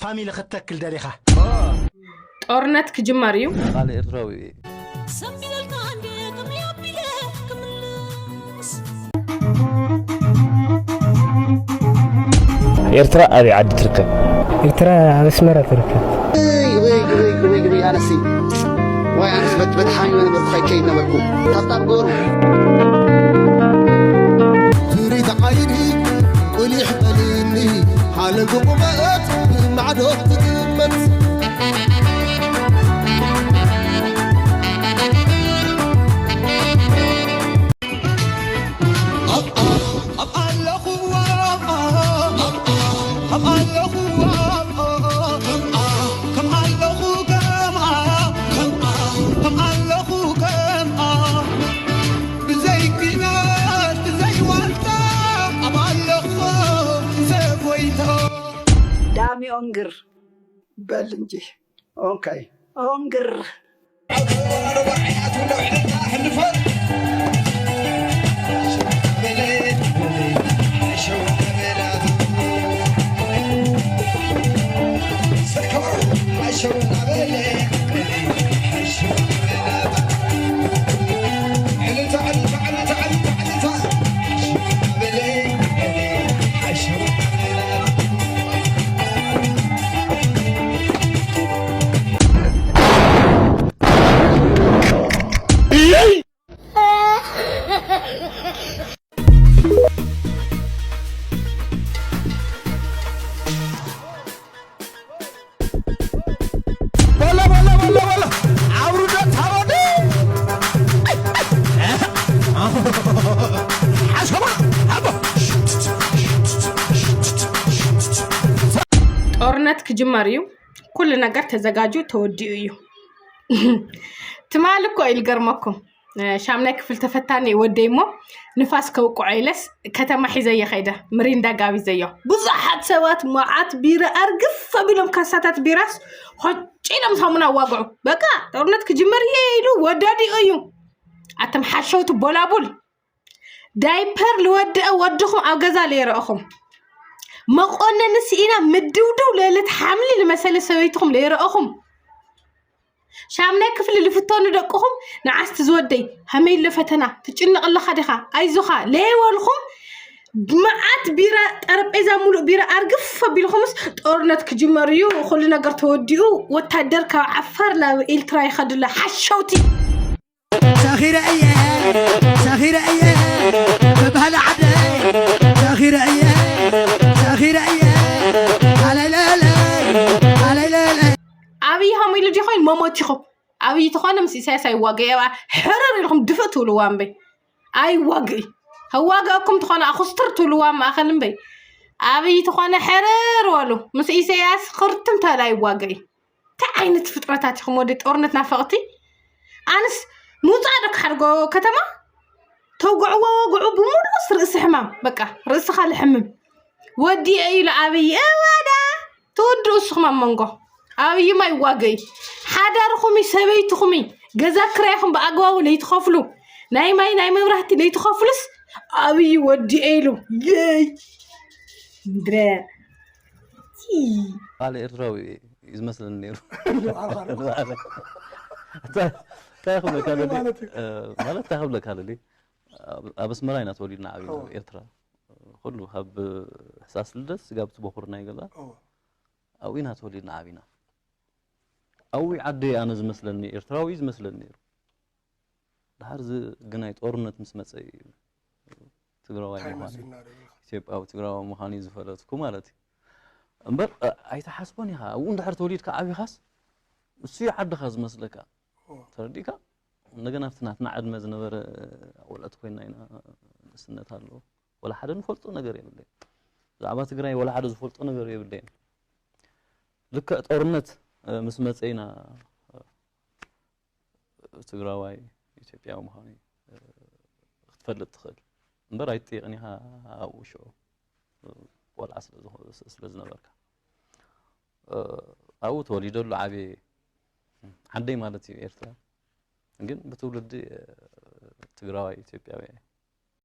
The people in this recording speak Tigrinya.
ኣሚለ ክትተክል ደሊኻ? ጦርነት ክጅመር እዩ። ካልእ ኤርትራዊ እዩ። ሰንቢለልካ እንዴ ከመይ ኣቢለ ክምልስ? ኤርትራ ኣበይ ዓዲ ትርከብ? ኤርትራ ኣብ ኣስመራ ትርከብ። ወይ ወይ ወይ ወይ ኣነሲ ወይ ኣነስ በት በት ሓይ ወይ በት ኸይ ከይ ነበርኩ ታጣብ ጎሩ ትርኢት ዓይኒ ቁሊሕ በልኒ ሓለንጎ ቁመት ብማዕዶ ትግመት ኣብ ኣለኹዋ ኣብ ኣለኹዋ ከም ኣለኹ ከምኣ ከምኣ ከም ኣለኹ ከምኣ ብዘይ ኲናት ብዘይ ዋልታ ኣብ ኣለኹ ብዘይ ጎይታ ዳሚ ኦንግር በል እንጂ ኦንካይ ኦንግር ጦርነት ክጅመር እዩ። ኩሉ ነገር ተዘጋጁ ተወዲኡ እዩ። ትማሊ እኮ እዩ ልገርመኩም። ሻምናይ ክፍል ተፈታኒ ወደይ እሞ ንፋስ ከውቅዖ ኢለስ ከተማ ሒዘዮ ከይደ ምሪንዳ ጋቢዘዮ። ብዙሓት ሰባት መዓት ቢራ ኣርግፍ ኣቢሎም ካሳታት ቢራስ ሆጭ ኢሎም ሳሙና ኣዋግዑ። በቃ ጦርነት ክጅመር እየ ኢሉ ወዳዲኡ እዩ። ኣቶም ሓሸውቲ ቦላቡል ዳይፐር ልወድአ ወድኹም ኣብ ገዛ ለይረእኹም መቆነኒ ስኢና ምድውድው ለልት ሓምሊ ልመሰለ ሰበይትኹም ለይረእኹም ሻምናይ ክፍሊ ልፍተኑ ደቅኹም ንዓስቲ ዝወደይ ሃመይሎ ፈተና ትጭነቕ ኣለኻ ዲኻ ኣይዞኻ ለይበልኹም መዓት ቢራ ጠረጴዛ ሙሉእ ቢራ ኣርግፍ ኣቢልኹምስ ጦርነት ክጅመር እዩ ኩሉ ነገር ተወዲኡ ወታደር ካብ ዓፋር ናብ ኤልትራ ይኸድሎ ሓሸውቲ ሰኺረ እየ ሰኺረ እየ ብባህሊ ዓደይ ሰኺረ እየ ሰኺረ እየ ኣለለለይ ኣለለለይ ኣብይ ሃሙ ኢሉ ዲኾይን መሞት ኢኹም ኣብይ ተኾነ ምስ ኢሳያስ ኣይዋገ እያ ሕረር ኢልኩም ድፍእ ትብልዋ እምበይ ኣይዋግእ ህዋገእኩም ተኾነ ኣኹስትር ትብልዋ ማእኸል እምበይ ኣብይ ተኾነ ሕረር በሉ ምስ ኢሳያስ ኽርትም ተላ ኣይዋገ እዩ እንታይ ዓይነት ፍጥረታት ኢኹም ወደ ጦርነት ናፈቕቲ ኣንስ ምውፃእ ዶ ክሓድጎ ከተማ ተውግዕዎ ወግዑ ብምሉስ ርእሲ ሕማም በቃ ርእስኻ ልሕምም ወዲኤ ኢሉ ኣብይ እወዳ ትውድኡ እስኹም ኣብ መንጎ ኣብይማ ይዋገይ ሓዳርኹም ሰበይትኹም ገዛ ክራይኹም ብኣግባቡ ለይትኸፍሉ ናይ ማይ ናይ መብራህቲ ለይትኸፍሉስ ኣብይ ወዲኤ ኢሉ የይ ምድረ ካልእ ኤርትራዊ እዩ ዝመስለኒ ነይሩ። እንታይ ክብለካ ደሊ ማለት እንታይ ክብለካ ደሊ ኣብ ኣስመራ ኢና ተወሊድና ዓብና ኣብ ኤርትራ ኩሉ ካብ ሕሳስ ልደት ስጋብ እቲ በኩር ናይ ገዛ ኣብኡ ኢና ተወሊድና ዓብና ኣብኡ ዓደይ ኣነ ዝመስለኒ ኤርትራዊ ዝመስለኒ ነይሩ ድሓር እዚ ግናይ ጦርነት ምስ መፀ እዩ ትግራዋይ ምዃን ኢትዮጵያዊ ትግራዋይ ምዃን እዩ ዝፈለጥኩ ማለት እዩ እምበር ኣይትሓስቦን ኢኻ ኣብኡ እንድሕር ተወሊድካ ዓቢኻስ እሱ እዩ ዓድኻ ዝመስለካ ተረዲእካ እንደገና ኣብቲ ናትና ዕድመ ዝነበረ ቆልዑት ኮይና ኢና ንእስነት ኣሎ ወላ ሓደ ንፈልጦ ነገር የብለይ ብዛዕባ ትግራይ ወላ ሓደ ዝፈልጦ ነገር የብለይን ልክዕ ጦርነት ምስ መፀ ኢና ትግራዋይ ኢትዮጵያዊ ምዃኑ ክትፈልጥ ትኽእል እምበር ኣይትጠይቕን ኢኻ ኣብኡ ሽዑ ቆልዓ ስለ ዝነበርካ ኣብኡ ተወሊደሉ ዓብየ ዓደይ ማለት እዩ ኤርትራ ግን ብትውልዲ ትግራዋይ ኢትዮጵያዊ እየ